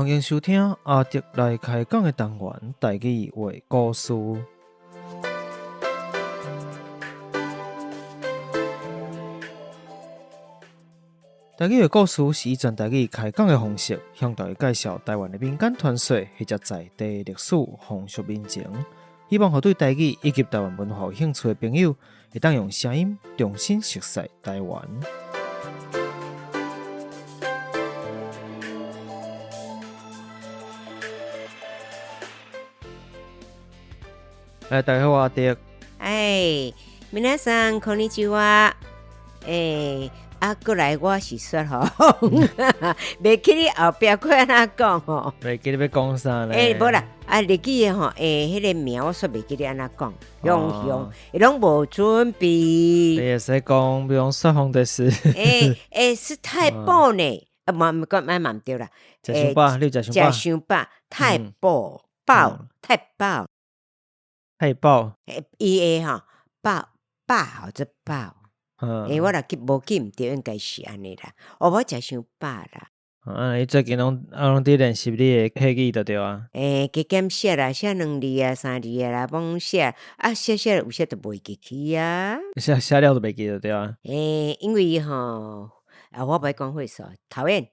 歡迎收聽阿德來開講的單元，台語話故事。台語話故事是以全台語開講的方式，向大家介紹台灣的民間傳說或者在地歷史、風俗民情，希望予對台語以及台灣文化有興趣的朋友，會當用聲音重新熟悉台灣。哎，大家好，我阿德。哎，皆さんこんにちは。哎，啊，過來我是雪紅，袂記你後壁閣按怎講吼？袂記你欲講啥咧？欸，無啦，啊，日語的吼，欸，彼個名我煞袂記得按怎講，雄雄，伊攏無準備。你會使講，比如講雪紅就是。欸欸，是太飽呢，啊，嘛毋過嘛毋對啦。食傷飽，你有食傷飽？食傷飽，太飽，飽，太飽。太飽。欸，伊會吼，飽飽號做飽。欸，我若記無記毋著，應該是按呢啦。哦，我食傷飽啦。啊，你最近攏啊攏佇練習你的客語就對啊。欸，加減寫啦，寫兩字啊，三字啊啦，罔寫啊，寫寫有時就袂記去啊。寫寫了就袂記就對啊。欸，因為吼，啊，我不愛講廢話，討厭。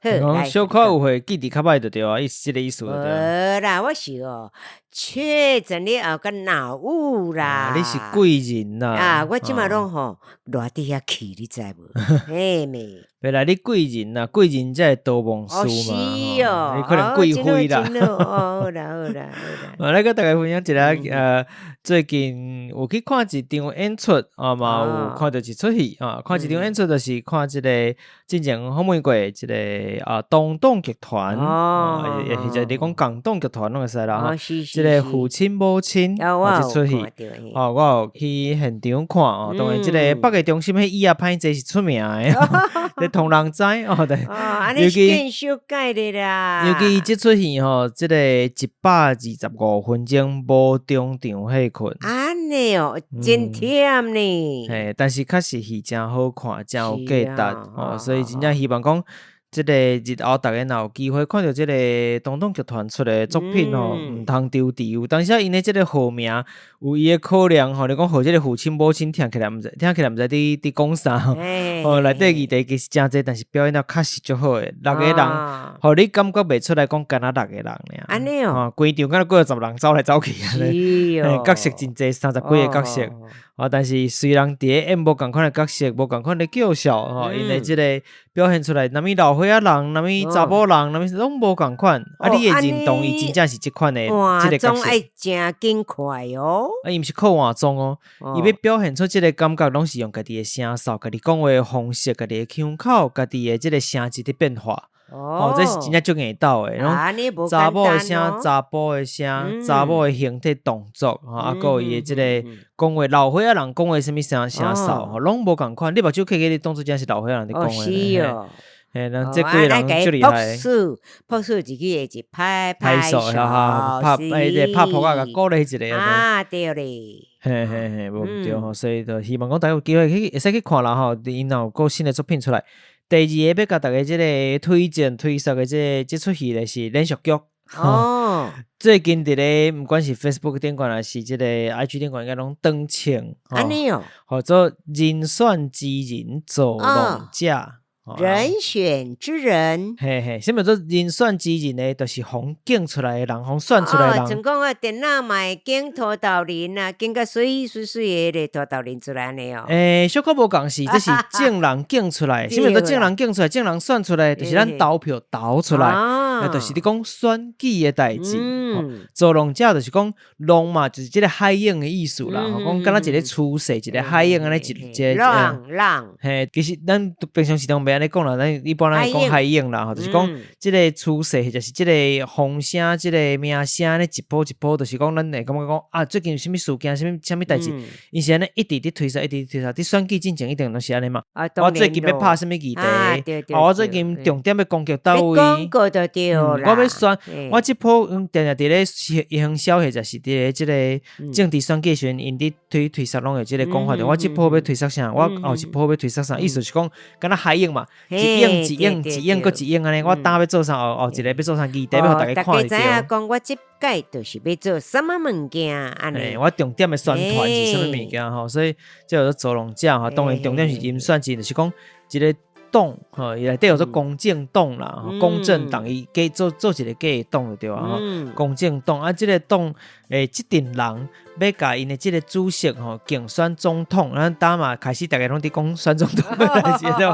講小可有會記佇較歹就對啊，意思這個意思就對。無啦，我是哦，確診了後閣腦霧啦。你是貴人啦。啊，我這馬攏吼賴佇遐去，你知無？嘿咩？袂啦，你貴人啦，貴人才會多夢事嘛。是哦，你可能貴妃啦。好啦好啦好啦。啊，來佮大家分享一下，最近有去看一場演出，啊嘛有看著一齣戲啊，看一場演出就是看這個進前訪問過這個啊東東劇團，啊，或者你講港東劇團攏會使啦，吼，這個父親母親啊，這齣戲，哦，我有去現場看哦，當然這個北藝中心彼椅仔歹坐是出名的，這同人知哦，對，尤其修改的啦，尤其這齣戲吼，這個125分鐘無中場歇睏，按呢哦，真忝呢，嘿，但是確實戲誠好看，誠有價值哦，所以真正希望講，這個日後逐家若有機會看著這個東東劇團出的作品吼，毋通丟掉。有當時𪜶的這個號名有伊的考量吼，你講予這個父親母親聽起來毋知，聽起來毋知佇佇講啥吼。哦，內底議題其實誠濟，但是表演了確實足好的，六個人，予你感覺袂出來講敢若六個人爾。按呢哦，規場敢若幾十人走來走去按呢，角色真濟，三十幾個角色。啊，但是雖然佇咧演無仝款的角色，無仝款的叫囂吼，𪜶的這個表現出來，啥物老歲仔人，啥物查某人，啥物攏無仝款。啊，你會認同伊真正是這款的這個角色？換裝愛誠緊快哦。啊，伊毋是靠換裝哦，伊欲表現出這個感覺，攏是用家己的聲調、家己講話的方式、家己的腔口、家己的這個聲質佇變化。哦，這是真正足硬鬥的，攏查某的聲、查埔的聲、查某的形體動作，吼，啊，閣有伊的這個講話，老歲仔人講話啥物聲聲調，吼，攏無仝款。你目睭開開，你當做真是老歲仔人佇講話。嘿，人這幾個人足厲害。拍手，拍手自己會一拍拍手，哈，拍欸，拍噗仔共鼓勵一下。啊，對咧。嘿嘿嘿，無毋對吼，所以就希望講大家有機會去，會使去看啦吼，𪜶若有閣新的作品出來。第二个欲共大家這個推薦推薦的這個這齣戲咧是連續劇。哦。最近佇咧，毋管是 Facebook 頂懸，抑是這個 IG 頂懸，應該攏當穿。按呢哦。號做人選之人造浪者。人選之人，嘿嘿，啥物叫做人選之人呢？就是予人揀出來的人，予人選出來的人。哦，像講啊，電腦嘛會揀拖豆人啊，揀較媠媠媠的彼個拖豆人出來按呢哦。欸，小可無仝是，這是眾人揀出來。啥物叫做眾人揀出來？眾人選出來，就是咱投票投出來。啊，就是你講選舉的代誌。造浪者就是講浪嘛，就是這個海湧的意思啦。講敢若一個趨勢，一個海湧按呢一個浪浪。嘿，其實咱平常時攏袂按呢講啦，咱一般咱會講海湧啦，吼，就是講這個趨勢，或者是這個風聲、這個名聲，按呢一波一波，就是講咱會感覺講啊，最近有啥物事件，啥物啥物代誌，伊是按呢一直佇推捒，一直佇推捒，佇選舉進前一定攏是按呢嘛。我最近欲拍啥物議題？啊，我最近重點欲攻擊佗位？廣告就對。對我啦，欲選，嘿。我這波定定佇咧營銷或者是佇咧這個政治選舉時陣，𪜶佇推推捒攏有這個講法，我這波欲推捒啥，我後一波欲推捒啥，意思是講，敢若海湧嘛，一湧一湧一湧閣一湧按呢，我今欲做啥，後後一個欲做啥議題，欲予大家看大家知影就對。講我這擺就是欲做啥物物件按呢。我重點的宣傳是啥物物件吼，所以這叫做走廊者吼。當然重點是人選之，就是講一個黨吼，伊內底叫做公正黨啦，公正黨伊假做做一個假的黨就對啊吼。公正黨啊，這個黨欸，這陣人欲共𪜶的這個主席吼競選總統，咱今嘛開始逐家攏佇講選總統的代誌對無？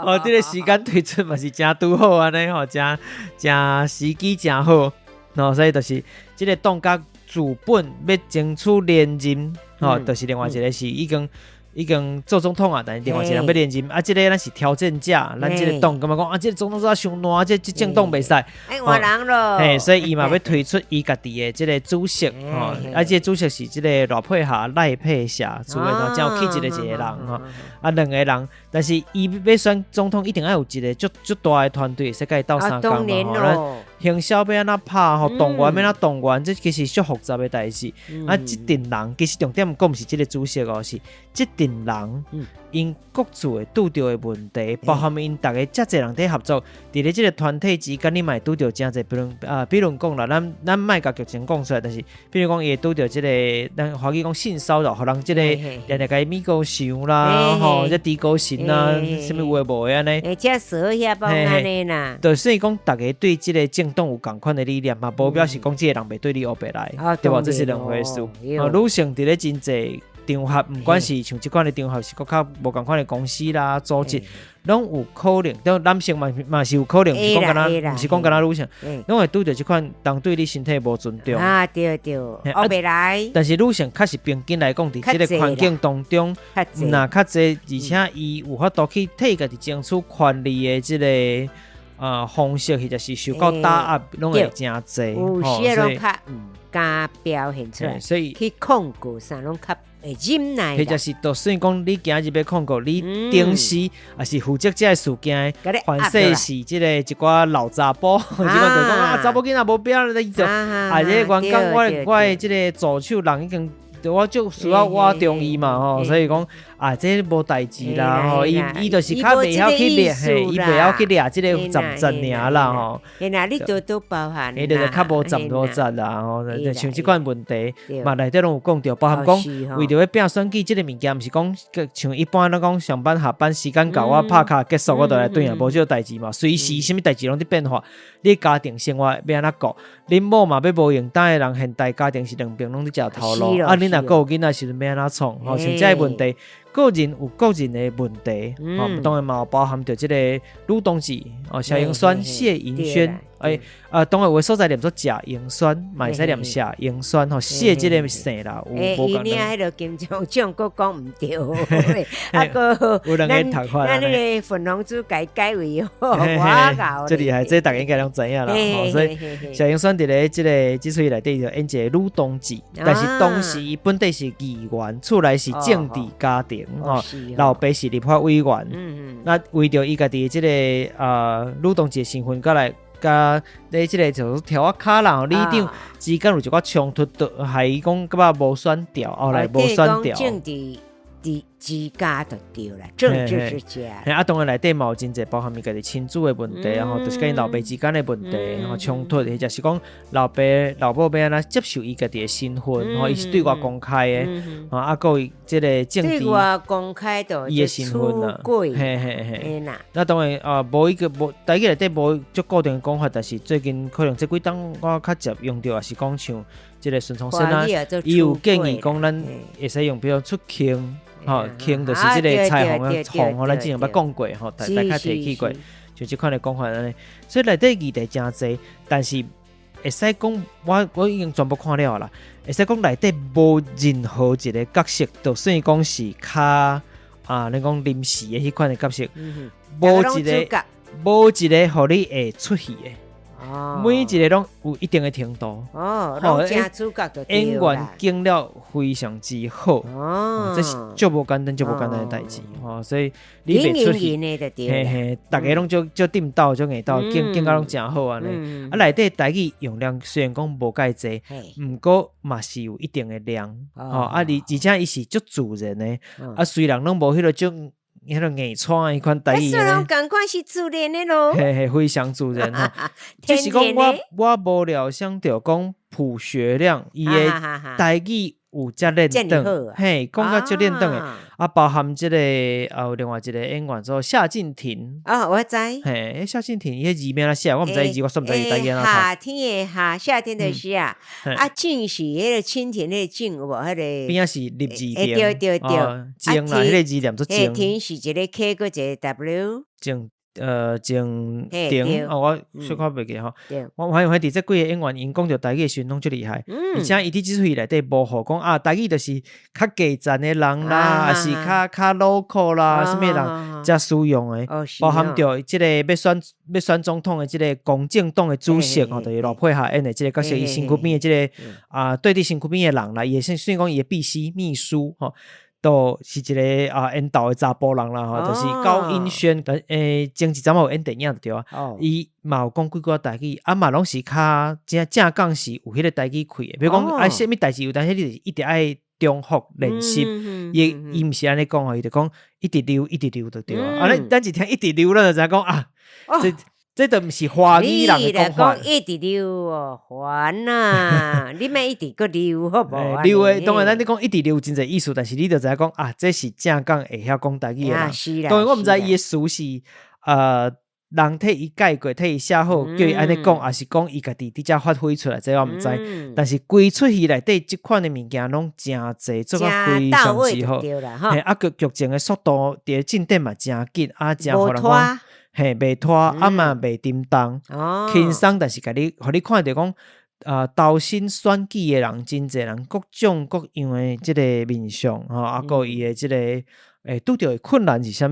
哦，這個時間推出嘛是誠拄好按呢吼，誠誠時機誠好，吼，所以就是這個黨佮資本欲爭取連任，吼，就是另外一個是已經已經做總統啊，但是另外一個人欲連任，啊，這個咱是挑戰者，咱這個黨感覺講啊，這個總統做傷爛，這這政黨袂使，愛換人咯。嘿，所以伊嘛欲推出伊家己的這個主席，吼，啊，這個主席是這個賴佩霞賴佩霞，做的真有氣質的一個人吼，啊，兩個人，但是伊欲選總統一定愛有一個足足大的團隊，會使共伊鬥相共嘛，吼，咱行銷欲按怎拍吼，動員欲按怎動員，這其實足複雜的代誌。啊，這陣人其實重點閣毋是這個主席哦，是這陣人，𪜶各自會拄著的問題，包含𪜶逐家遮濟人佇合作，佇咧這個團體之間，你嘛會拄著誠濟，比如啊，比如講啦，咱咱莫共劇情講出來，但是比如講伊會拄著這個，咱華語講性騷擾，予人這個定定共伊物膏想啦，吼，這豬高神啊，啥物有的無的按呢。欸，這蛇遐幫按呢啦。就算講逐家對這個政黨有仝款的理念嘛，無表示講這個人袂對你烏白來，對無？這是兩回事。哦，女性佇咧真濟場合，毋管是像這款的場合，是閣較無仝款的公司啦、組織，攏有可能。對，男性嘛嘛是有可能，毋是講干焦，毋是講干焦女性，攏會拄著這款人對你身體無尊重。啊，對對，烏白來。但是女性確實平均來講，佇這個環境當中，若較濟，而且伊有法度去替家己爭取權利的這個方式，或者是受到打壓，攏會誠濟。有時攏較毋敢表現出來，所以去控告啥攏較會忍耐。或者是就算講你今日欲控告，你頂司抑是負責這個事件的，凡勢是這個一寡老查埔，這款就講啊，查某囡仔無必要，你就啊，這個員工我我的這個助手人已經，我就需要倚重伊嘛吼，所以講啊，這無代誌啦吼，伊伊就是較袂曉去掠，嘿，伊袂曉去掠這個十十爾啦吼。嘿啦，你多多包涵。伊就是較無十多十啦吼，像這款問題嘛，內底攏有講著，包含講為著欲拼選舉這個物件，毋是講像一般咱講上班下班時間到，我拍卡結束我就來轉啊，無這個代誌嘛，隨時啥物代誌攏佇變化。你家庭生活欲按怎顧？恁某嘛欲無閒，當的人現代家庭是兩邊攏佇食頭路，啊，恁若閣有囡仔時陣欲按怎創？吼，像這個問題，個人有個人的問題，吼，當然嘛有包含著這個呂東志，哦，謝盈萱，謝盈萱，欸，啊，當然有的所在念做謝盈萱，嘛會使念謝盈萱，吼，謝這個姓啦，有無仝。欸，伊領彼個金鐘獎閣講毋對，啊，閣有兩個讀法。咱彼個粉紅豬改改位，我𠢕。這厲害，這逐家應該攏知影啦，吼，所以謝盈萱佇咧這個這齣戲內底就演一個呂東志，但是當時伊本底是議員，厝內是政治家庭，吼，老爸是立法委員，那為著伊家己這個呂東志的身份，佮來佮咧這個就是柱仔跤啦，里長之間有一寡衝突，都害伊講感覺無選著，後來無選著。政治之家就對啦，政治之家。嘿，啊，當然內底嘛有真濟包含伊家己親子的問題，吼，就是佮𪜶老爸之間的問題，吼，衝突，或者是講老爸老母欲按怎接受伊家己的身份，吼，伊是對外公開的，吼，啊，閣有這個政治對外公開的伊的身份啦，嘿嘿嘿。那當然啊，無一個無，台語內底無足固定的講法，但是最近可能這幾冬我較捷用著，也是講像這個孫中山啊，伊有建議講咱會使用，比如出坑。吼，坑就是這個彩虹的虹吼，咱之前捌講過吼，大概提起過，就這款的講法按呢。所以內底議題誠濟，但是會使講，我我已經全部看了啦。會使講內底無任何一個角色，就算講是較啊，咱講臨時的彼款的角色，無一個無一個予你會出戲的。每一个攏有一定的程度。哦，攏誠主角就對演員經了非常之好。哦，這是足無簡單、足無簡單的代誌。哦，所以你袂出戲，嘿嘿，逐家攏足足顛倒、足硬鬥，景景甲攏誠好按呢。啊，內底台語用量雖然講無蓋濟，毋過嘛是有一定的量。哦，啊，而且伊是足自然的。啊，雖然攏無彼個種。彼個硬創彼款台語咧，仝款是自然的囉，嘿嘿，非常自然吼。只是講我無料想著講卜學亮伊的台語有遮輪轉，嘿，講甲足輪轉的，啊，包含這個啊，有另外一個演員做夏靖庭，哦，我知，嘿，夏靖庭伊彼字欲按怎寫，我毋知伊字，我煞毋知伊台語按怎讀。夏天的夏，夏天的夏，啊，靖是彼個蜻蜓彼個靖有無？彼個邊仔是立字邊，對對對，靖啦，彼個字念做靖。婷是一個 K 閣一個 W。靖。靖婷哦，我小可袂記吼。我發現佇這幾个演員，𪜶講著台語的時陣攏足厲害，而且伊佇這齣戲內底無予講啊，台語就是較低層的人啦，抑是較較 local 啦，啥物人才使用的，包含著這个欲選總統的這个公正黨的主席吼，就是賴佩霞演的這个角色，伊身軀邊的這个啊，對佇身軀邊的人啦，伊會算算講伊的秘書秘書吼。都是一个啊，緣投的查埔人啦吼，就是高英軒，前一陣仔有演電影就對啊，伊嘛有講幾句台語，啊嘛攏是較正正講是有彼个台語氣的，比如講啊，啥物代誌有當時你就是一直愛重複練習，伊伊毋是按呢講吼，伊就講一直溜一直溜就對啊，啊咱一聽一直溜，咱就知影講啊，這。這都毋是華語人的講法。你一直溜哦，煩啊！你莫一直閣溜好無？溜的當然，咱咧講一直溜真濟意思，但是你就知影講啊，這是正港會曉講台語的人。當然我毋知伊的詞是人替伊改過，替伊寫好，叫伊按呢講，抑是講伊家己佇遮發揮出來，這我毋知。但是規齣戲內底這款的物件攏誠濟，做甲非常之好。嘿，啊劇劇情的速度佇咧進展嘛誠緊，啊誠予人講。嘿，袂拖，啊嘛袂沉重，輕鬆，但是共你，予你看著講，啊，投身選舉的人真濟人，各種各樣的這个面相，吼，啊，閣伊的這个，拄著的困難是啥物，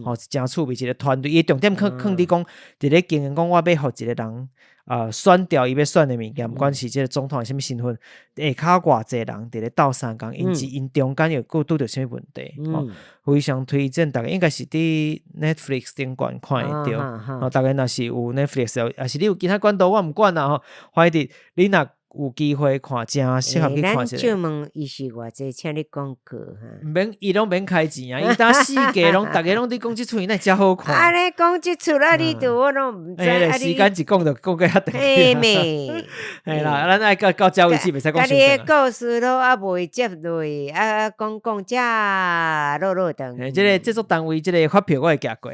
吼，誠趣味一个團隊，伊的重點囥囥佇講，佇咧經營講，我欲予一个人。啊，選掉伊欲選的物件，毋管是這个總統啥物身份，下跤偌濟人佇咧鬥相共，𪜶𪜶中間又閣拄著啥物問題？吼，非常推薦逐家，應該是佇 Netflix 頂懸看會著。吼，逐家若是有 Netflix，抑是你有其他管道，我毋管啦吼。反正你若有機會看，誠適合去看一下。咱借問伊是偌濟，請你廣告哈。毋免，伊攏免開錢啊！伊當四界攏，逐家攏佇講這齣戲，哪會遮好看？啊，你講這齣啊，你都我攏毋知。時間一講就講過遐長。嘿咩？嘿啦，咱愛到到遮為止，袂使講傷長。家己的故事攏猶未接落，啊講講遮落落長。這个製作單位，這个發票我會寄過。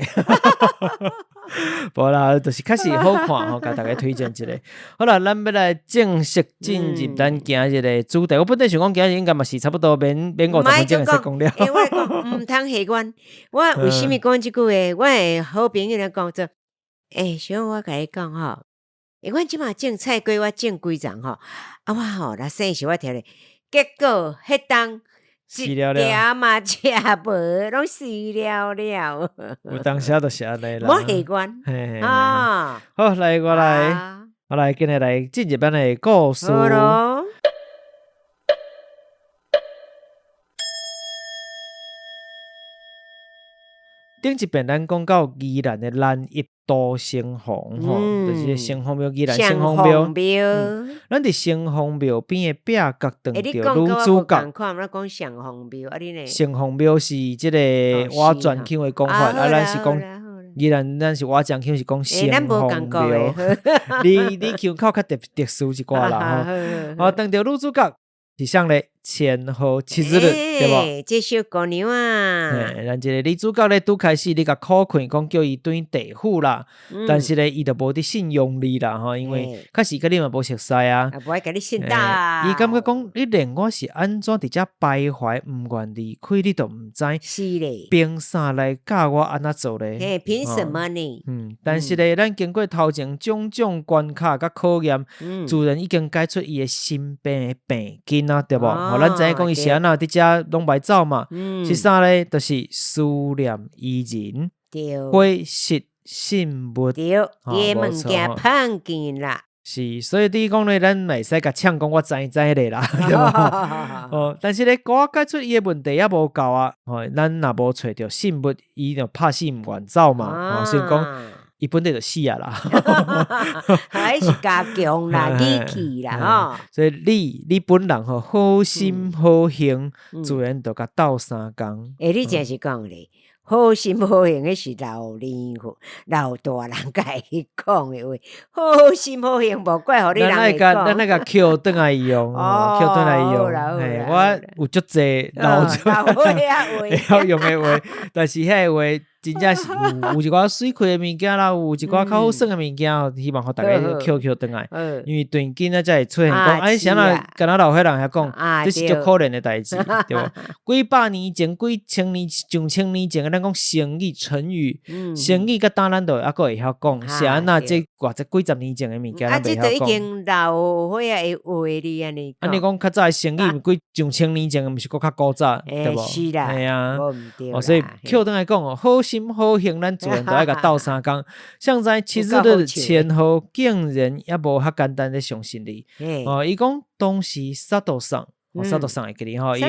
無啦，就是確實好看吼，共大家推薦一下。好啦，咱欲來正式進入咱今日的主題。我本來想講今日應該嘛是差不多免免50分鐘會使講了。欸，我講毋通下願。我為啥物講這句話？我的好朋友咧講做，欸，小我共你講吼，欸，阮這馬種菜瓜，我種幾叢吼，啊，我吼若生時我聽咧，結果彼冬。一點嘛食無，攏死了了。有當時就是按呢啦。無下願。啊，好，來我來，我來今日來進入咱的故事。頂一遍咱講到宜蘭的蘭邑都城隍吼，就是城隍廟，宜蘭城隍廟。咱佇城隍廟邊的壁角撞著女主角。城隍廟是這個瓦全腔的講法，啊，咱是講宜蘭，咱是瓦匠腔是講城隍廟。你腔口較特特殊一寡啦吼。哦，撞著女主角。是啥咧？千和七日，對無？這小姑娘啊！嘿，咱這个女主角咧，拄開始你共苦勸講叫伊轉地府啦，但是咧，伊就無佇信用你啦吼，因為確實佮你嘛無熟似啊，無愛共你信搭。伊感覺講，你連我是按怎佇遮徘徊，毋願離開，你都毋知。是咧。憑啥來教我按怎做咧？嘿，憑什麼呢？嗯，但是咧，咱經過頭前種種關卡佮考驗，自然已經解出伊的心病的病根啊，對無？吼，咱知影講伊是按怎佇遮攏袂走嘛？是啥咧？就是思念伊人，火失信物。對，伊的物件碰見啦。是，所以你講咧，咱袂使共嗆講我知知咧啦，對無？哦，但是咧，我解出伊的問題猶無夠啊！吼，咱若無揣著信物，伊就拍死毋願走嘛。哦，所以講伊本底就死啊啦。還是加強啦，語氣啦，吼。所以你本人吼好心好行，自然就共鬥相共。欸，你真是講咧。好心好行，彼是老年老大人才會講的話。好心好行，無怪予你人會講。咱愛共抾轉來用，抾轉來用。嘿，我有足濟老老歲仔話，會曉用的話，但是彼个話真正是有一寡媠氣的物件啦，有一寡較好耍的物件，希望予逐家抾抾轉來。因為最近啊，才會出現講，哎，啥人敢若老歲人遐講，這是足可憐的代誌，對無？幾百年前、幾千年、上千年前，咱講成語、成語，成語佮當咱都猶閣會曉講，是按怎這偌濟幾十年前的物件，咱袂曉講。啊，這都已經老歲仔的話哩按呢。按呢講較早的成語，幾上千年前，毋是閣較古早，對無？是啦，嘿啊，哦，所以抾轉來講哦，好心好行，咱自然都愛共鬥相共。誰知七日千戶竟然猶無遐簡單咧相信你。哦，伊講當時佐藤送，佐藤送會記得吼，伊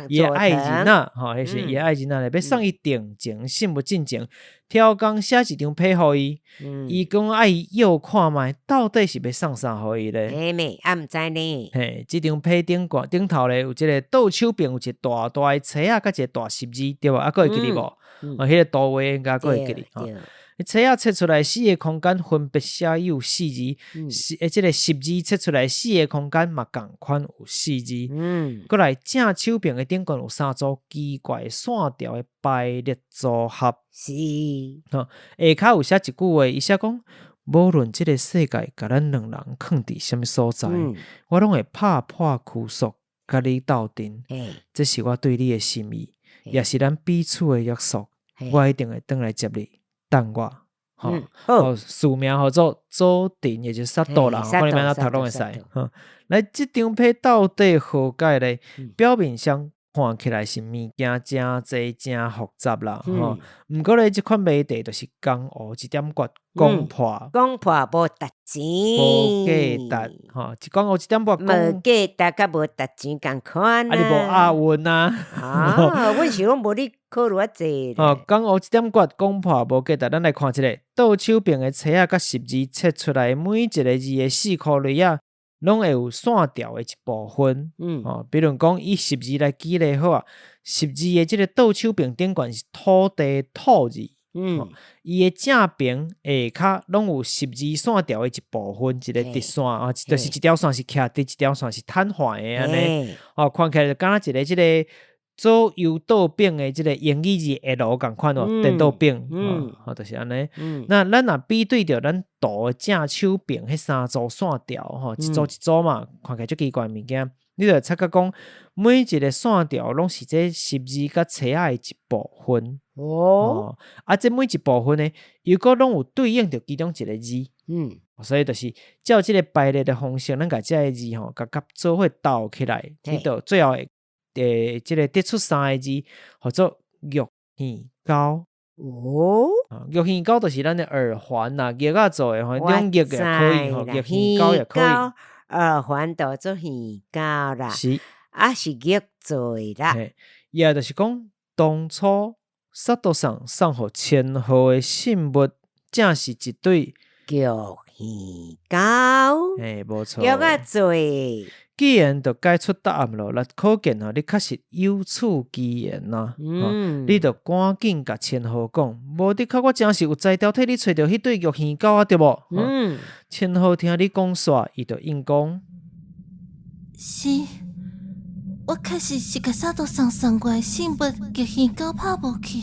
伊的愛人啊，吼，彼時伊的愛人啊，欲送伊定情信物進前，挑工寫一張批予伊，伊講愛伊臆看覓，到底是欲送啥予伊咧？嘿咩，啊毋知呢。嘿，這張批頂懸頂頭咧有這個倒手邊有一個大大的冊仔，佮一個大十字，對無？啊，閣會記得無？哦，彼個圖畫應該閣會記得吼。冊仔切出來四個空間分別寫有四字，是欸，這個十字切出來四個空間嘛仝款有四字。閣來正手邊的頂懸有三組奇怪線條的排列組合。吼，下跤有寫一句話，伊寫講：無論這個世界共咱兩人囥佇啥物所在，我攏會拍破箍束，佮你鬥陣。這是我對你的心意，也是咱彼此的約束。我一定會轉來接你。等我，吼，署名號做佐藤，也就是佐藤啦，看你欲按怎讀攏會使。來，這張批到底何解咧？表面上看起來是物件誠濟誠複雜啦，吼。毋過咧，這款謎題就是江湖一點訣，講破講破無值錢，無價值，吼。江湖一點訣，無價值佮無值錢仝款啊！你無押韻啊？啊，阮是講無你考慮較濟。哦，江湖一點訣，講破無價值。咱來看一下，倒手邊的冊仔佮十字切出來，每一個字的四箍內仔，攏會有線條的一部分。哦，比如講以十字來舉例好啊，十字的這個倒手邊頂懸是土地土字。伊的正邊下跤攏有十字線條的一部分，一個直線啊，就是一條線是徛直，一條線是癱瘓的按呢。哦，看起來就敢若一個這個左右倒反的這個英語字 L 仝款哦，顛倒反，哦，就是按呢。那咱若比對著咱圖的正手邊彼三組線條，吼，一組一組嘛，看起來足奇怪的物件。你就會察覺講，每一個線條攏是這十字佮冊仔的一部分。哦，啊，這每一部分呢，又閣攏有對應著其中一個字。所以就是照這個排列的方式，咱共這个字吼，共佮做伙鬥起來，你就最後會這個得出三個字，號做玉耳鈎。哦，玉耳鈎就是咱的耳環啦，玉仔做的吼，兩玉也可以吼，玉耳鈎也可以。耳環就做耳鈎啦，是，啊是玉做的啦。也就是講，當初佐藤送送予千戶的信物，正是一對玉耳鈎。嘿，無錯。玉仔做的。既然都解出答案咯，那可見吼，你確實有此機緣啊！你著趕緊共千戶講，無的確我誠是有才調替你揣著彼對玉耳鈎啊，對無？千戶聽你講煞，伊就應講：是，我確實是共佐藤送送過來信物玉耳鈎拍無去，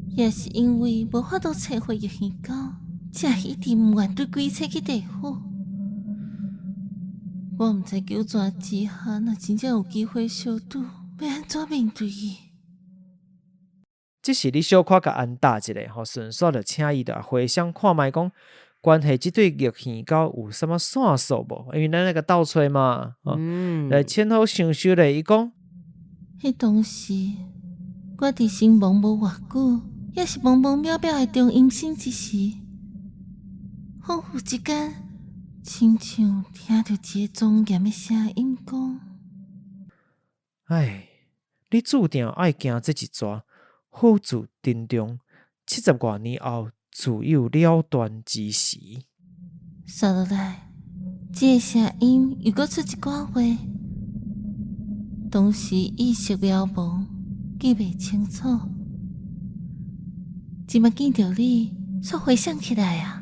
也是因為無法度揣回玉耳鈎，才一直毋願對鬼切去地府。我毋知九泉之下，若真正有機會相拄，欲按怎面對伊？這時你小可共安搭一下，吼，順紲就請伊著回想看覓講，關係這對玉耳鈎有啥物線索無？因為咱咧共鬥揣嘛。來千戶想想咧，伊講，彼當時我佇身亡無偌久，抑是茫茫渺渺的中陰身之時，恍惚之間，親像聽著一个莊嚴的聲音講：唉，你注定愛行這一逝，好自珍重。70外年後，自有了斷之時。煞落來，這个聲音又閣出一寡話，當時意識渺茫，記袂清楚。這馬見著你，煞回想起來啊！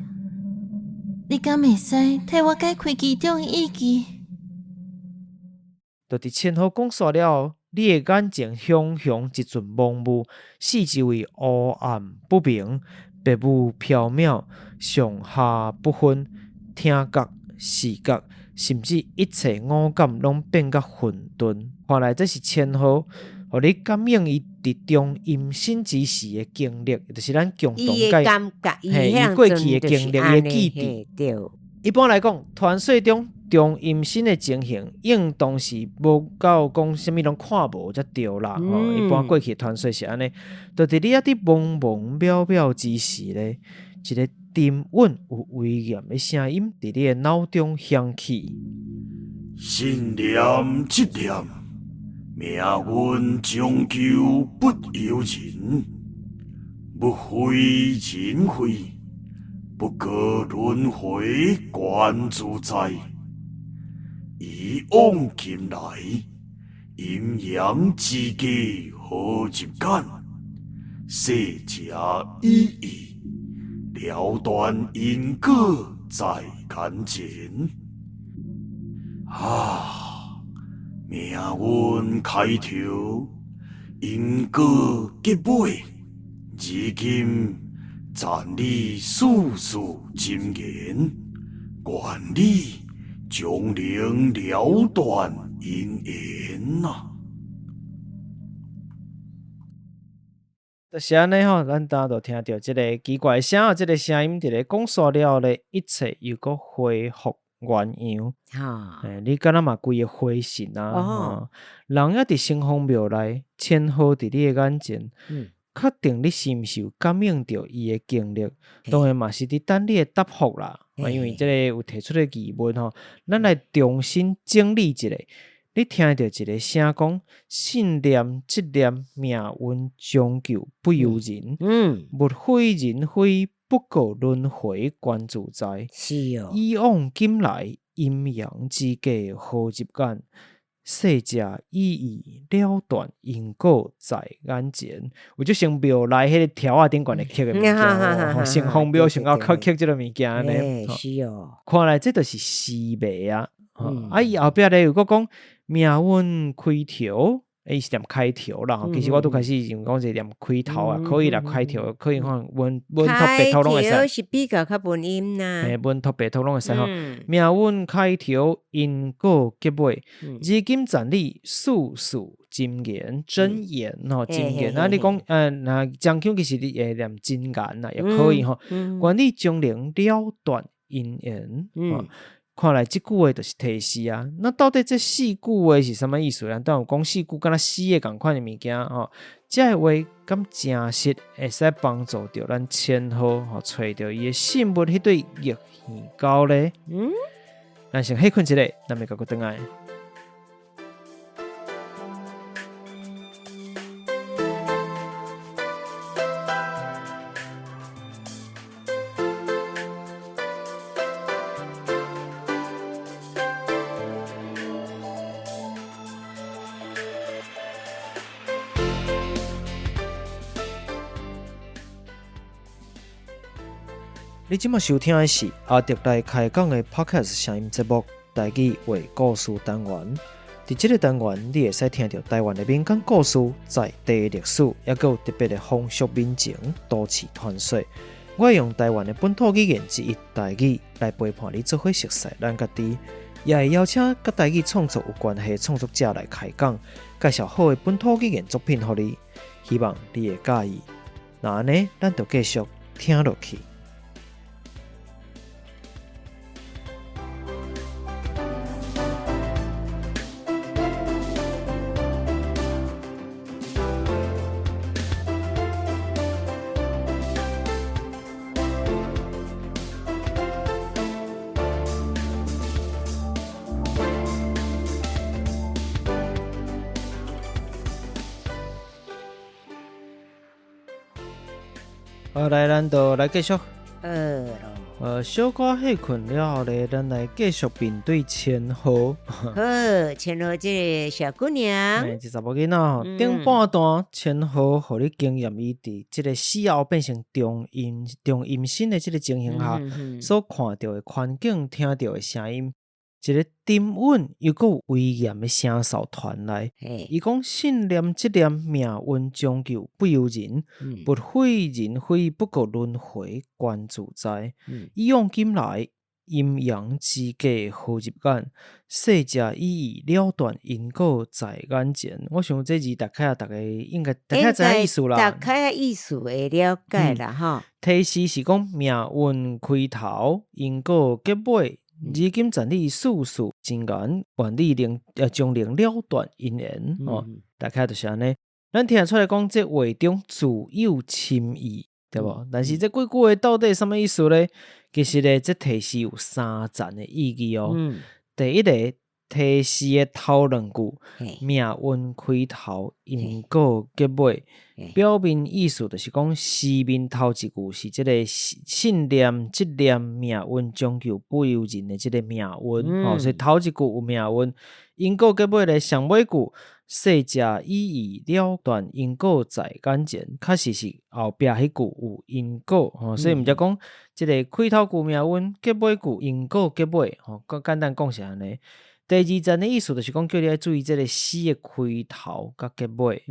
你敢會使替我解開其中的意義？就佇千鶴講煞了後，你的眼前熊熊一陣濛霧，四周圍烏暗不明，白霧飄渺，上下不分，聽覺、視覺，甚至一切五感攏變甲混沌。看來這是千鶴，予你感應伊佇中陰身之時的經歷，就是咱共同伊的感覺，嘿，伊過去的經歷，伊的記憶。對。一般來講，傳說中中陰身的情形，應當是無到講啥物攏看無才對啦。吼，一般過去傳說是按呢，就佇你猶佇茫茫渺渺之時咧，一个沉穩有威嚴的聲音佇你的腦中響起。信念這念，命運終究不由人，物非人非，不過輪迴觀自在。以往今來，陰陽之間何入眼？世者已矣，了斷因果在眼前。啊，命運開頭，因果結尾，如今讚你事事真言，願你終能了斷因緣啊！就是按呢吼，咱剛就聽著這个奇怪的聲，這个聲音佇咧講煞了後咧，一切又閣恢復原樣。你敢若嘛規個回神啊？人猶佇城隍廟內，千鶴佇你的眼前，確定你是毋是有感應著伊的經歷？當然嘛是佇等你的答覆啦。因為這个有提出的疑問吼，咱來重新整理一下。你聽著一个聲講，信念這念命運終究不由人，物非人非，不過輪迴觀自在。是哦。以往今來，陰陽之間何入眼？世者已矣，了斷因果在眼前。有這像廟內彼個條仔頂懸咧刻的物件，城隍廟上後刻這个物件按呢。是哦。看來這就是思迷啊！啊，伊後壁咧又閣講命運開頭，伊是念開頭啦。其實我拄開始想講是念開頭啊，可以啦，開頭可以看文文讀白頭攏會使。開頭是比較較文音啦。嘿，文讀白頭攏會使吼。命運開頭，因果結尾，如今讚你事事真言真言吼，真言。啊，你講，若漳腔其實你會念真言啦，也可以吼。願你終能了斷因緣。看來這句話就是提示啊。那到底這四句話是啥物意思？咱當有講四句，敢若死的仝款的物件吼。這个話敢真實會使幫助著咱千鶴吼，揣著伊的信物彼對逆耳狗咧？咱先歇睏一下，咱欲閣閣轉來。你這馬收聽的是阿德來開講的 Podcast 聲音節目，台語話故事單元。佇這个單元，你會使聽著台灣的民間故事、在地歷史，抑閣有特別的風俗民情、都市傳說。我會用台灣的本土語言之一台語來陪伴你，做伙熟悉咱家己，也會邀請佮台語創作有關係的創作者來開講，介紹好的本土語言作品予你，希望你會佮意。那按呢，咱就繼續聽落去。好，來，咱就來繼續。好咯。小可歇睏了後咧，咱來繼續面對千和。好，千和這个小姑娘。這查某囡仔吼，頂半段千和予你經驗伊佇這个死後變成中陰中陰身的這个情形下，所看著的環境、聽著的聲音，一个沉穩又閣有威嚴的聲嗽傳來。伊講信念這念命運終究不由人，物非人非不過輪迴觀自在。以往今來陰陽之隔何入眼？世者已已了斷因果在眼前。我想這字大概逐家應該大概知影意思啦。大概意思會了解啦，吼。提示是講命運開頭，因果結尾。如今站立世事真言，願你能終能了斷因緣哦。大概就是按呢。咱聽出來講，這話中自有深意，對無？但是這幾句話到底啥物意思咧？其實咧，這提示有三層的意義哦。第一個提示的頭兩句，命運開頭，因果結尾，表面意思就是講，詩面頭一句是這个信念、這念命運終究不由人的這个命運，吼，所以頭一句有命運，因果結尾咧，上尾句世者已已了斷因果在眼前，確實是後壁彼句有因果，吼，所以毋才講這个開頭句命運，結尾句因果結尾，吼，簡單講是按呢。第二層的意思就是講，叫你愛注意這个詩的開頭佮結尾。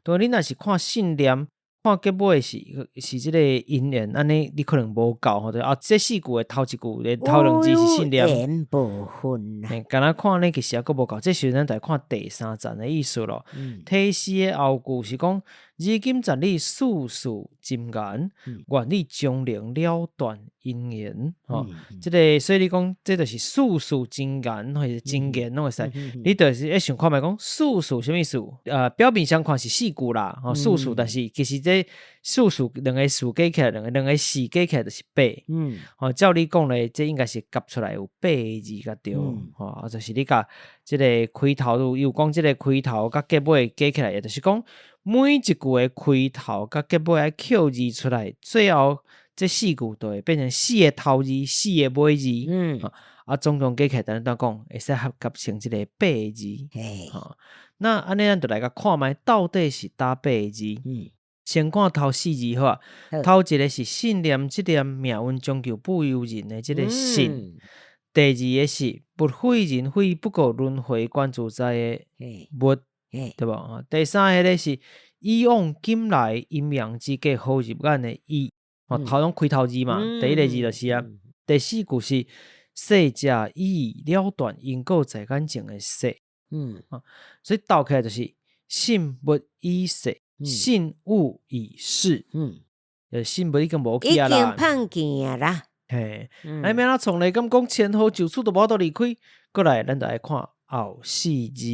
當然你若是看信念，看結尾是這个因緣，按呢你可能無夠吼。啊，這四句的頭一句的頭兩字是信念。緣無份啊。敢若看呢，其實猶閣無夠。這時陣咱就來看第三層的意思咯。提示的後句是講，如今站立世事真言，願你終能了斷因緣。吼，這个所以你講，這就是世事真言，或者真言攏會使。你就是愛想看覓講世事啥物意思？表面上看是四句啦，吼，世事，但是其實這世事兩个事加起來，兩個四加起來就是八。吼，照你講咧，這應該是夾出來有八个字才對。吼，就是你共這个開頭有講這个開頭佮結尾加起來，也就是講每一句的開頭佮結尾愛扣字出來，最後這四句就會變成四个頭字、四个尾字。啊，總共加起來，等咱講會使合合成這个八个字。吼，那按呢咱就來共看覓，到底是佗八个字？先看頭四字好啊，頭一个是信念，這念命運終究不由人的這个信。第二个是物非人非不過輪迴觀自在的物，對無？第三个咧是以往今來陰陽之隔何入眼的以，吼，頭攏開頭字嘛，第一个字就是啊。第四句是世者已了斷因果在眼前的世，所以鬥起來就是信物以世，信物以世，信物已經無去啊啦，已經放棄啊啦。嘿，啊，欲按怎創咧？敢講千和就此都無法度離開，過來，咱就愛看後四字。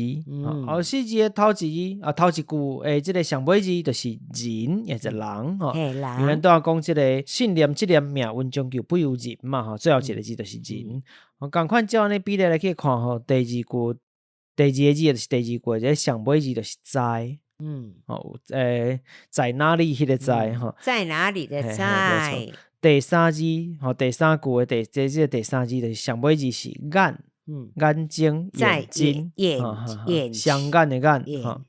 後四字的頭一字啊，頭一句的這个上尾字就是人，也就是人吼。因為咱拄仔講這个信念，這念命運終究不由人嘛吼。最後一个字就是人。仝款照按呢比例來去看吼，第二句第二个字就是第二句，這个上尾字就是在。哦，在哪裡？彼个在吼，在哪裡的在？第三字，吼，第三句的第這這个第三字就是上尾字是眼，眼睛，眼睛，眼眼雙眼的眼，吼，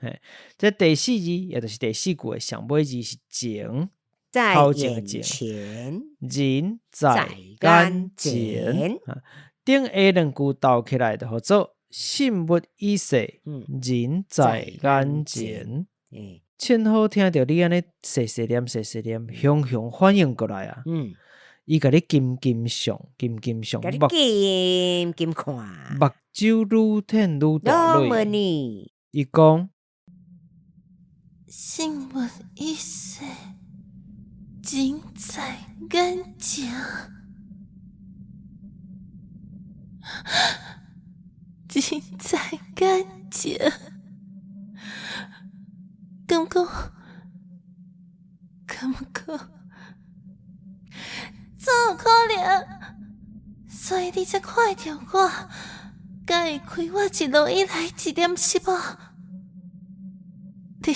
嘿，這第四字，也就是第四句的上尾字是前，在眼前，人在眼前，頂下兩句鬥起來就號做信物已逝，人在眼前。千和聽著你按呢細細念細細念，雄雄反應過來啊！伊共你金金上，金金上，共你金金看，目睭愈褪愈大蕊。伊講：信物已逝，人在眼前，人在眼前。敢講？敢講？怎有可能？所以你才看會著我，才會開我一路以來一點失望。你，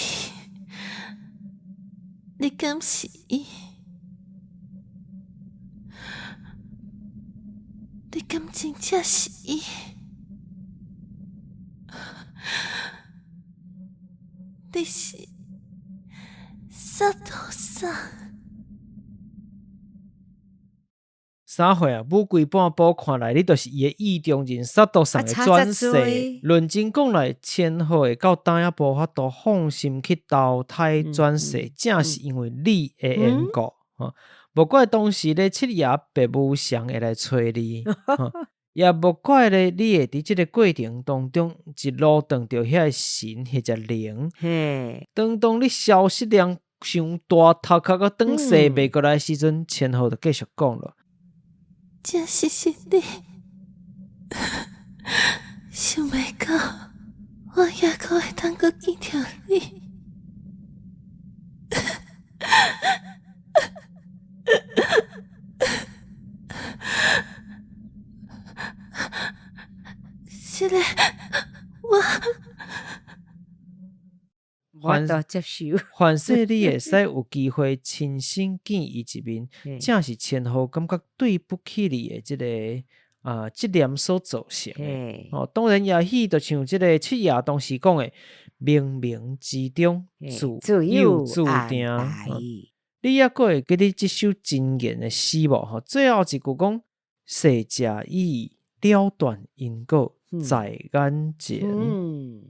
你敢是伊？你敢真正是伊？你是佐藤さん？啥货啊？舞规半步看来，你就是伊的意中人，萨多桑的转世。论真讲来，千鹤会到今也无法度放心去投胎转世，正是因为你的缘故。无怪当时咧七爷白无常会来揣你，也无怪咧你会伫这个过程当中一路撞著遐个神或者灵。当当你消失量伤大，头壳阁转世袂过来时阵，千鹤就继续讲了。这是是你，想袂到我犹阁会当阁见著你。是咧，我。我都接受。凡势你会使有机会亲身见伊一面，正是千鹤感觉对不起你的这个执念所造成的。哦，当然也许就像这个七爷当时讲的，冥冥之中自有注定。你犹阁会记得这首箴言的诗无？吼，最后一句讲：世者已了断因果。在眼前，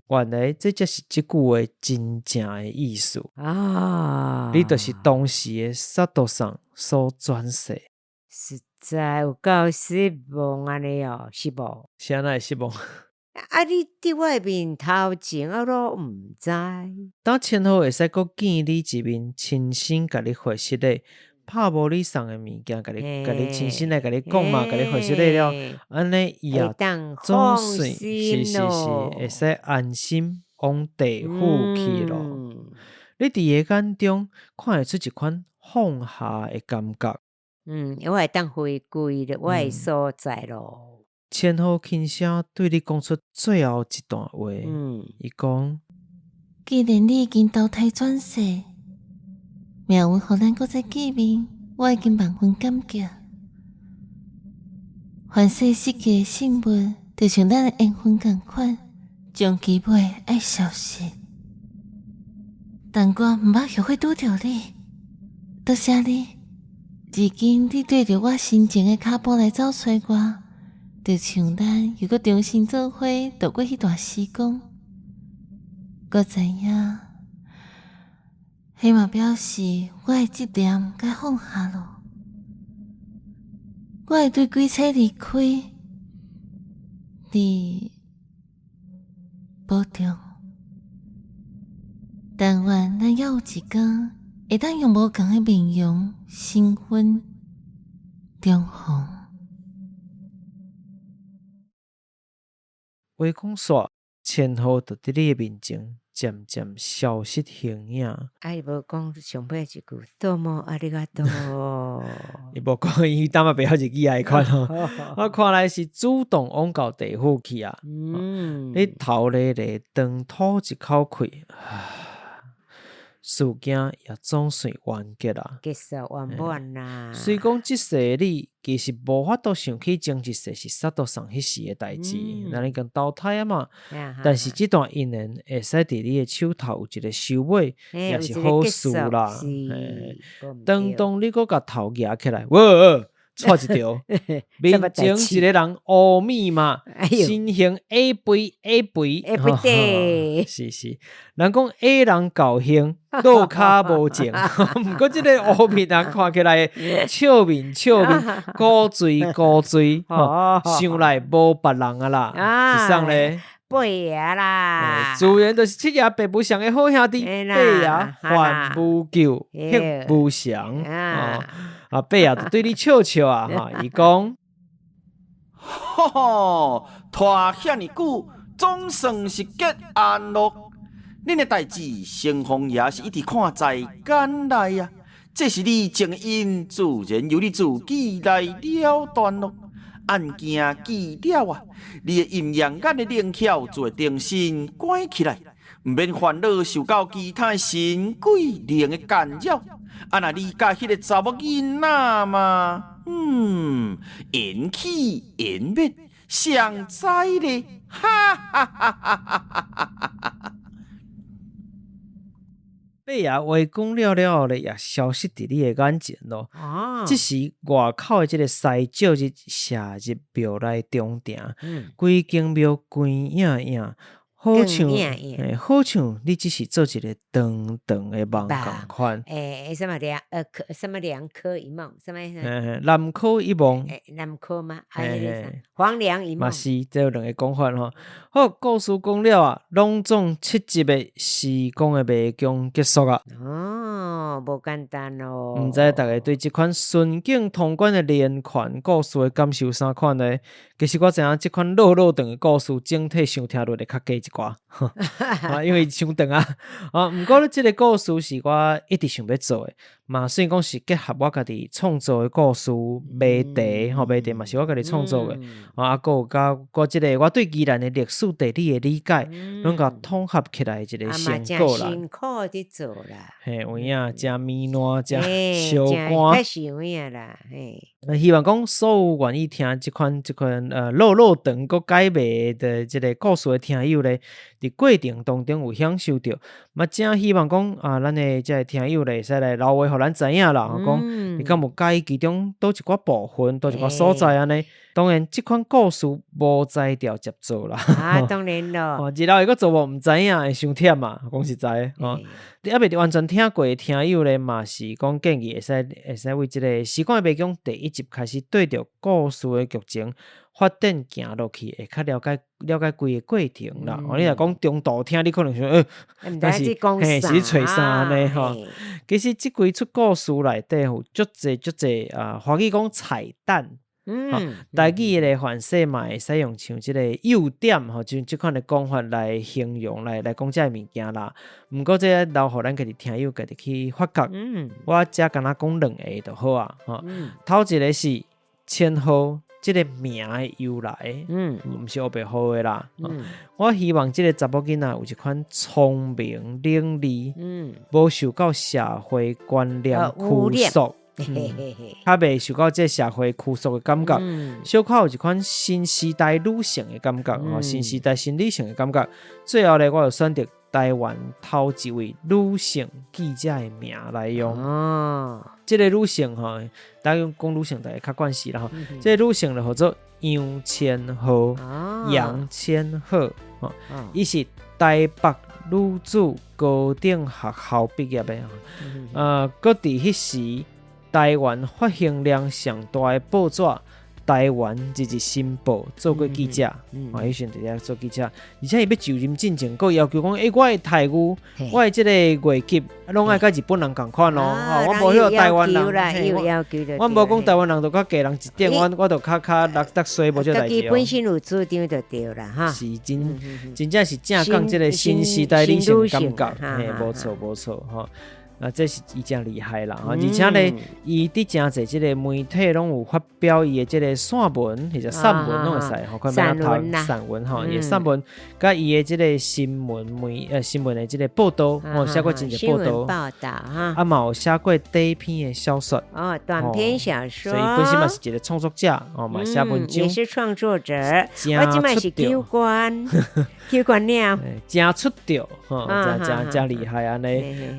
原来这才是这句话真正的意思啊！你就是当时的萨多桑所转世，实在有够失望按呢哦，失望。是按怎会失望？啊！你伫我面头前，我拢毋知。当千鹤会使阁见你一面，亲身共你回释咧。拍无你送的物件，共你共你亲身来共你讲嘛，共你回释了，按呢伊也总算是是是，会使安心往地府去咯。你伫伊眼中看会出一款放下的感觉。嗯，我会当回归我的所在咯。千鹤轻声对你讲出最后一段话。伊讲：既然你已经投胎转世，命运予咱阁再见面，我已经万分感激。凡世失去的信物，就像咱的缘分仝款，终其尾爱消失。但我毋捌后悔拄著你，多谢你。如今你缀著我深情的跤步来走揣我，就像咱又阁重新做伙度过彼段时光。我知影，彼嘛表示我的执念该放下咯。我会对鬼差离开，你保重。但愿咱犹有一天，会当用无仝的面容、身份重逢。话讲煞，千鹤就伫你的面前渐渐消失形影。啊，伊无讲上尾一句，どうもありがとう。伊无讲，伊当嘛袂晓日语啊，彼款吼。我看来是主动往到地府去啊。你头咧咧长吐一口气，事件也总算完结啦，结束圆满啦。虽讲这世的你其实无法度想起前一世是萨多桑彼时的代志，那你讲投胎啊嘛。但是这段姻缘会使伫你的手头有一个收尾，也是好事啦。当当你阁共头举起来，哇！掣一著，面前一个人乌面嘛，身形矮肥矮肥，矮肥是是，人讲矮人厚形，落跤无情。毋过这个乌面人看起来笑面笑面，古锥古锥，想来无别人啊啦，是啥咧？伯爷啦，自然就是七爷白无常的好兄弟，伯爷范无救，黑无常。啊，伯爷就对你笑笑啊，哈，伊讲，吼吼，拖遐尔久，总算是结案咯。恁的代志，成风爷是一直看在眼内啊。这是你情因，自然由你自己来了断咯。案件记了啊，你的阴阳眼的灵巧就会重新关起来，毋免煩惱受到其他神鬼靈的干擾。啊，若你佮彼个查某囡仔嘛，緣起緣滅，誰知咧？哈哈哈哈哈哈！伯爺話講了了後咧，也消失佇你的眼前咯。這時外口的這个西照日射入廟內中庭，規間廟光影影，好像欸，好像你只是做一个長長的夢仝款。欸，啥物兩可啥物兩柯一夢，啥物？南柯一夢。欸，南柯嗎？黃粱一夢。嘛是，這有兩个講法吼。好，故事講了啊，攏總七集的時光的迷宮結束啊。哦，無簡單哦。毋知大家對這款順境通關的連環故事的感受啥款呢？其實我知影這款落落長的故事，整體收聽率會較低一寡，啊，因為傷長啊。啊，毋過咧，這个故事是我一直想欲做的，嘛算講是結合我家己創作的故事謎題，吼，謎題嘛是我家己創作的，啊，閣有佮我這个我對宜蘭的歷史地理的理解，攏共統合起來一个成果啦。辛苦佇做啦。嘿，有影，誠糜爛，誠燒肝。確實有影啦，嘿。希望講所有願意聽這款落落長閣解謎的這个故事的聽友咧，佇過程當中有享受著，嘛誠希望講啊，咱的這个聽友咧會使來留話予咱知影啦，講你敢有佮意其中佗一寡部分，佗一寡所在按呢？當然，這款故事無才調接做啦。啊，當然咯。日後會閣做無，毋知影，會傷忝啊，講實在吼。你猶未完全聽過的聽友咧，嘛是講建議會使為這个時光的迷宮第一集開始對著故事的劇情發展行落去，會較了解了解規个過程啦。哦，你若講中途聽，你可能想，但是嘿，是揣啥按呢吼？其實這幾齣故事內底有足濟足濟啊，華語講彩蛋。台語的凡勢嘛會使用像這个誘點吼，像這款的講法來形容，來講這个物件啦。毋過這个留予咱家己聽友家己去發覺。我遮敢若講兩个就好啊。吼，頭一个是千鶴這个名的由來，毋是烏白號的啦。我希望這个查某囡仔有一款聰明伶俐，無受到社會觀念拘束。較袂受到這社會拘束的感覺，小可有一款新時代女性的感覺，新時代新女性的感覺。最後咧，我就選擇台灣頭一位女性記者的名來用。這个女性吼，大家講女性大家較慣勢啦吼。這个女性就號做楊千鶴，楊千鶴，伊是台北女子高等學校畢業的，閣佇彼時，台灣發行量上大的報紙《台灣日日新報》做過記者，啊，彼時陣佇遐做記者，而且伊欲就任進前，閣要求講，欸，我的待遇，我的這个月給，攏愛佮日本人仝款咯，我無彼個台灣人，我無講台灣人就較低人一等，我就較較落得衰，無這代誌。家己本身有主張就對啦，哈。是真真正是正講這个新時代女性的感覺，嘿，無錯無錯，吼。啊，這是伊誠厲害啦！而且咧，伊佇誠濟這个媒體攏有發表伊的這个散文，或者散文攏會使吼，看欲怎讀散文吼，伊的散文，佮伊的這个新聞媒新聞的這个報導，吼，寫過真濟報導，報導哈，啊嘛有寫過短篇的小說，哦，短篇小說，所以本身嘛是一个創作者，哦，嘛寫文章，也是創作者，我這擺是求官，求官了，誠出著，吼，誠誠誠厲害按呢，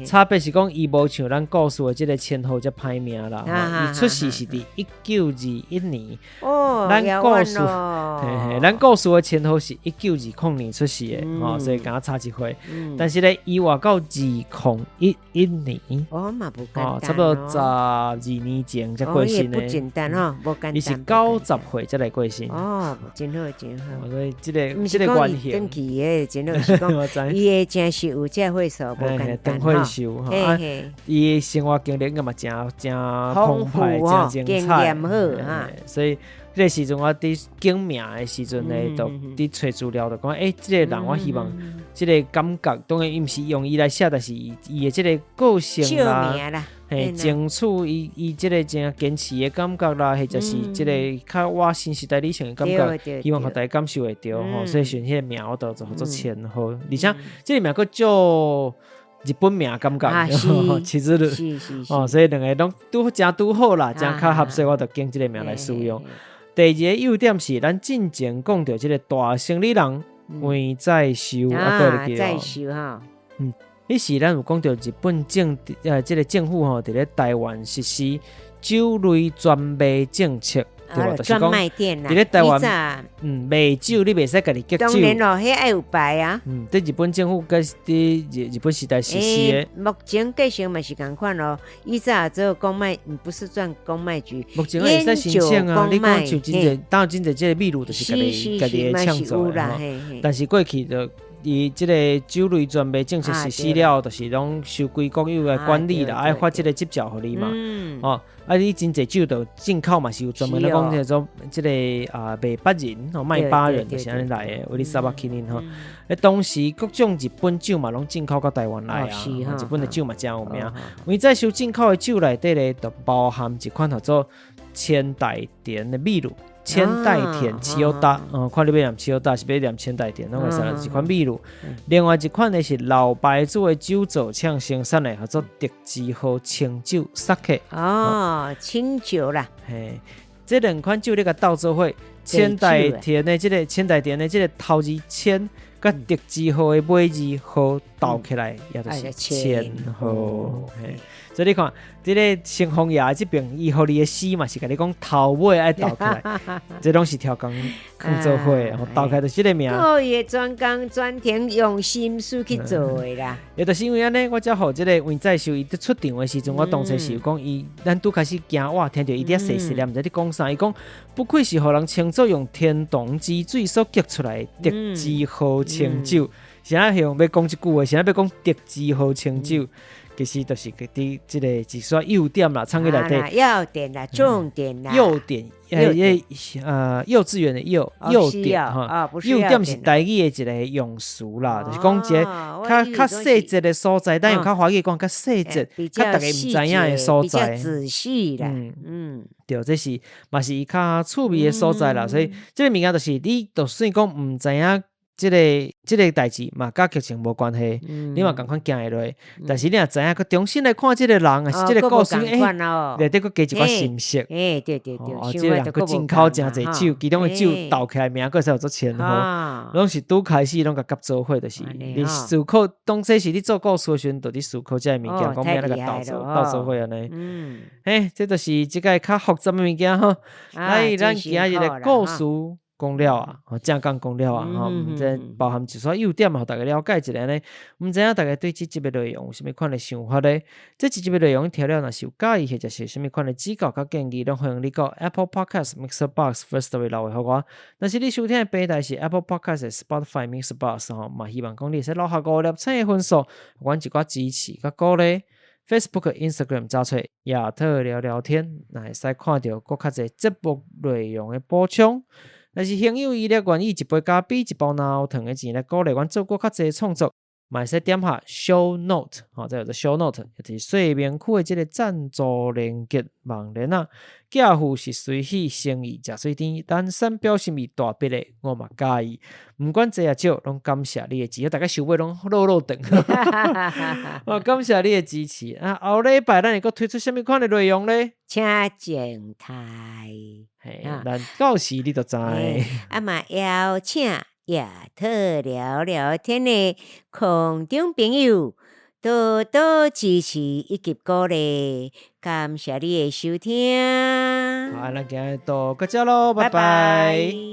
差別是講，伊無像咱故事的這个千鶴遮歹命啦，伊出世是佇1921年。哦，咱故事，嘿嘿，咱故事的千鶴是1920年出世的，吼，所以敢若差一歲。但是咧，伊活到2011年，哦嘛無簡單，差不多12年前才過身的。不簡單吼，無簡單。伊是90歲才來過身。哦，真好真好。所以這个這个關係，轉去的真好是講，伊的真是有這歲數無簡單歲數吼。伊的生活經歷應該嘛誠誠澎湃，誠精彩。所以，彼個時陣我佇揀名的時陣咧，就佇揣資料，就講，欸，這個人我希望這个感覺，當然伊毋是用伊來寫，但是伊的這个個性啦，嘿，爭取伊伊這个誠堅持的感覺啦，或者是這个較我新時代女性的感覺，希望予大家感受會著吼，所以選彼个名我就做做千鶴，而且這个名閣足日本名感覺，其實哦，所以兩个攏拄誠拄好啦，誠較合適，我就揀這个名來使用。第二个優點是，咱進前講著這个大生理人王再壽啊，閣會記再壽哈，嗯，彼時咱有講著日本政這个政府吼，佇咧台灣實施酒類專賣政策。對吧？專賣店啦，佇咧台灣，嗯，賣酒你袂使家己結酒。當然咯，彼愛有牌啊。嗯，佇日本政府佮佇日日本時代實施的。目前繼承嘛是仝款咯，以前做公賣，不是算公賣局。目前會使申請啊，你講像真濟，當然真濟這个秘魯就是家己家己的創造的吼。但是過去就伊這个酒類專賣政策實施了後，就是攏收歸國有來管理啦，愛發這个執照予你嘛。哦，啊，你真濟酒就進口嘛，是有專門咧講叫做這个啊賣百人吼，賣百人就是按呢來的，為你三百起恁吼。欸，當時各種日本酒嘛，攏進口到台灣來啊，日本的酒嘛誠有名。王再壽進口的酒內底咧，就包含一款叫做千代田的秘魯。千代田千代，嗯，看你欲念千代是欲念千代田，攏會使啦。一款秘魯，另外一款呢是老牌子的酒造廠生產的，叫做竹之河清酒，酒。哦，清酒啦。嘿，這兩款酒你共鬥做伙，千代田的這个千代田的這个頭字千，佮竹之河的尾字河鬥起來，也就是千鶴。嘿。所以你看，這个城隍爺這邊，伊予你的詩嘛，是共你講頭尾愛鬥起來，這攏是調工囥做伙，然後鬥起來就是這个名。故意專工專程用心思去做的啦。也就是因為按呢，我才予這个王再壽伊佇出場的時陣，我當初是有講伊，咱拄開始行，哇，聽著伊佇遐細細念，毋知佇講啥。伊講不愧是予人稱作用天堂之水所結出來的竹之河清酒，是按怎用欲講這句話，是按怎欲講竹之河清酒。其實就是佇這个一說優點啦，唱起內底。要點啦，重點啦。優點，幼稚園的幼，幼點哈。幼點是台語的一个用詞啦，就是講一个較較細節的所在，咱用較華語講較細節，較逐家毋知影的所在。比較仔細啦。嗯嗯。對，這是嘛是伊較趣味的所在啦，所以這个物件就是你，就算講毋知影。這个這个代誌嘛，佮劇情無關係，你嘛仝款行會落。但是你若知影，閣重新來看這个人，抑是這個故事，欸，內底閣加一寡信息。欸，對對對，哦，這个人閣進口誠濟酒，其中的酒鬥起來名閣叫做千鶴，攏是拄開始攏共夾做伙，就是你思考，當初是你做故事的時陣，就佇思考這个物件，講欲按怎共鬥做鬥做伙按呢。嘿，這就是這个較複雜的物件吼。來，咱今仔日的故事。講了啊，正講講了啊，吼，這包含一撮優點，予大家了解一下呢。毋知影大家對這集的內容有啥物款的想法呢？這一集的內容聽了，若是有佮意或者是有啥物款的指教佮建議，攏歡迎你到 Apple Podcast、MixerBox、Firstory 留話予我。若是你收聽的平台是 Apple Podcast、Spotify、MixerBox 吼，嘛希望講你會使留下五粒星的分數，予阮一寡支持佮鼓勵。Facebook、Instagram 查揣亞特聊聊天，若會使看著閣較濟節目內容的補充。若是行有餘力，願意一杯咖啡、一包奶糖的錢來鼓勵阮做閣較濟創作，嘛會使點下 Show Note，吼，這叫做 Show Note，就是說明區的這个贊助連結網連啊。寄付是隨喜誠意，食水甜，咱產表心意大筆的，我嘛佮意。毋管濟抑少，攏感謝你的支持，大家收尾攏落落長。哦，感謝你的支持。啊，後禮拜咱會閣推出啥物款的內容咧？請靜態。嘿，咱到時你就知。啊嘛邀請亞特聊聊天的空中朋友多多支持以及鼓勵，感謝你的收聽。好，咱今日就到這囉，拜拜。